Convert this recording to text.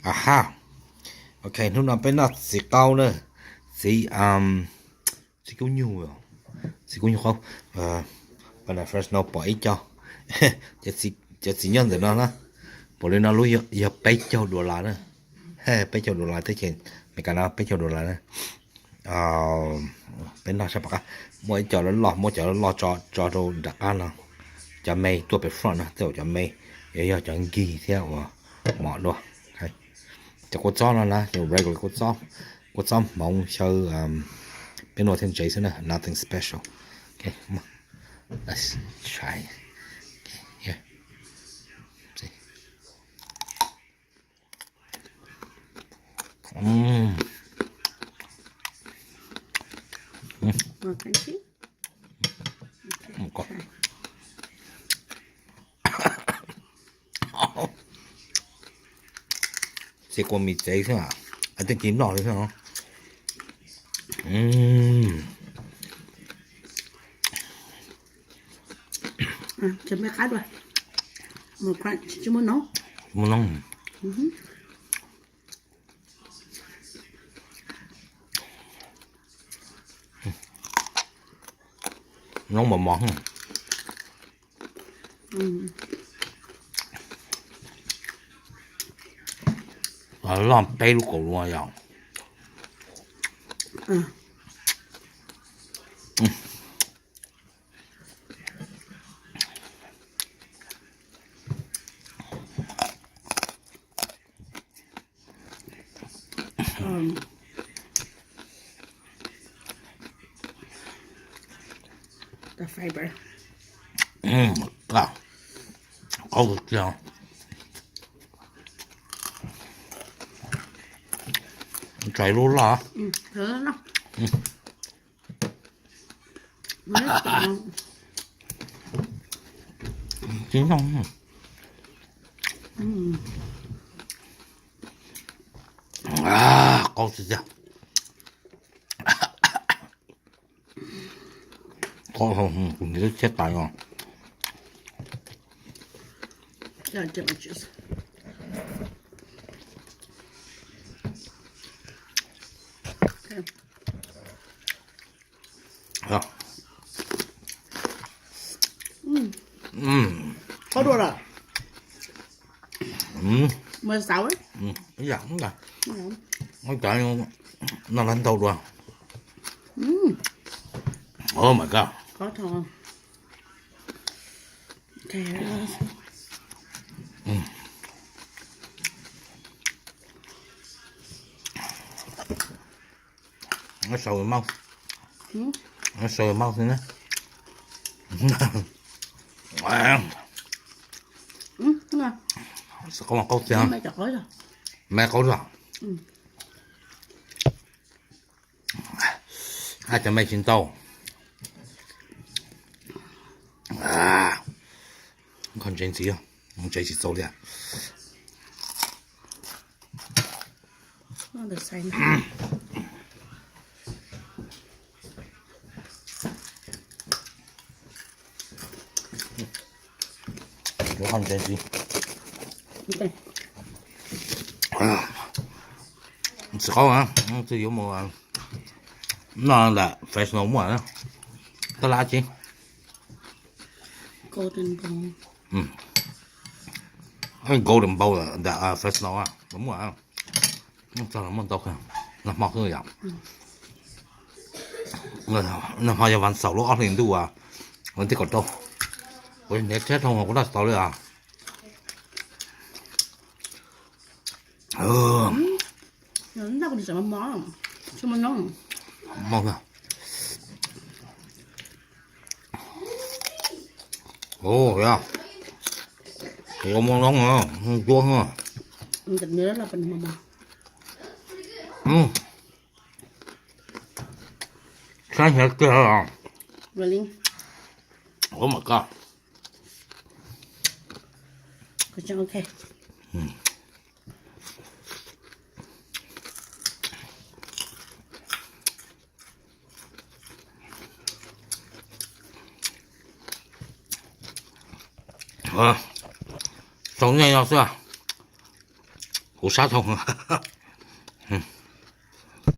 Aha. Ok, hnub no peb noj txiv qaub na. Txiv, txiv kub nyuj, txiv kub nyuj qaub. Pas na Fresno pom ib co, cov txiv nyob ntawm no na, pom li no lub yog peb caug dollar na. Peb caug dollar teb chaws Amelikas no peb caug dollar na. Peb noj sab pom qab, muaj ib co loj loj, muab cov loj loj tso rau nram qab no. Cov me tuaj pem front no tej zaum cov me yuav yog cov nkig thiab uas mos dua. Cov kua txob no na, regular kua txob, kua txob hmoov xyaw peb nua thiab ntsev xwb na, nothing special. Txiv kua mis tsev xwb, tej ci noj li xwb. Muaj noob. Noob mos mos. Loj peb lub kaus lua yom. Qaub tiag tiag. Txais lub loj. Tsis noj. Qaub tiag tiag. Kuv nrhiav lub tshiab tais no. Qhov dua lawm. Ib yam, ib yam, ib yam, no lawv ntau dua. Oh my god. Nó sôi mouth. Nó sôi mouth xwb na. Qaub, qaub tiag. Me qaub zog. Haj cov me tsis ntau. Kho ntsev ntxiv, ntsev tsis txaus li. Yuav kho ntsev ntxiv. Txiv qaub, twb yuav mus noj ntawm Fresno muaj, tab lab tsis. Golden Bowl ntawm Fresno muaj, txog los muaj ntau, nag hmo xwb yom. Nag hmo yog vas xaum lub ob hlis ntuj, vas thib kaum rau. Kuv niam thiab Thoob kuv noj tsis tau li os. Ua muaj noob, ntsuab. Saib hnyav kiag. Oh my god. Xaus nej no xwb. Kuv sab thooj.